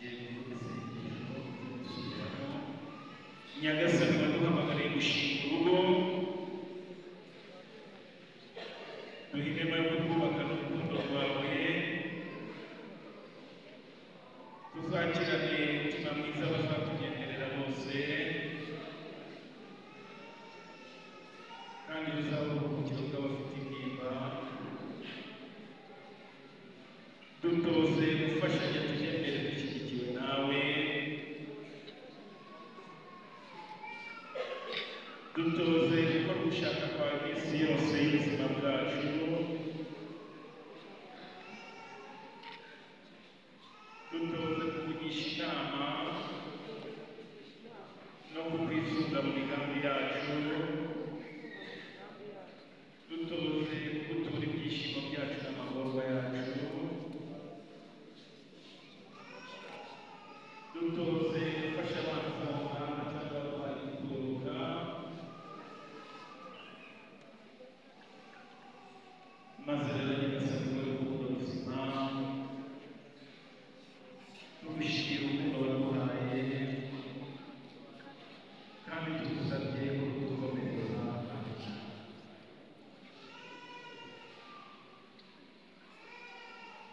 Isengesho gusubiramo. Nyagasani, waduhamagariye gushinga urugo, duhe inema yo kurwubaka n'urukundo rwawe. Tuzakirane umutima mwiza abazatugenderera bose, kandi ruzaba uburuhukiro bw'abafite intimba. Dutoze gufashanya, tujye mbere dushyigikiwe nawe. Dutoze gukora ugushaka kwawe iminsi yose y'ubuzima bwacu. Dutoze kukugisha inama no kukwisunga mu migambi yacu. Dutoze kugutura ibyishimo byacu n'amagorwa yacu. Dutoze gufasha abanzi b'amahanga cyangwa abarwayi kugoboka. Maze rero, Nyagasani, wowe rukundo ruzima, tugushimira urukundo waduhaye, kandi tugusabye kurudukomereza.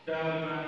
Dawe.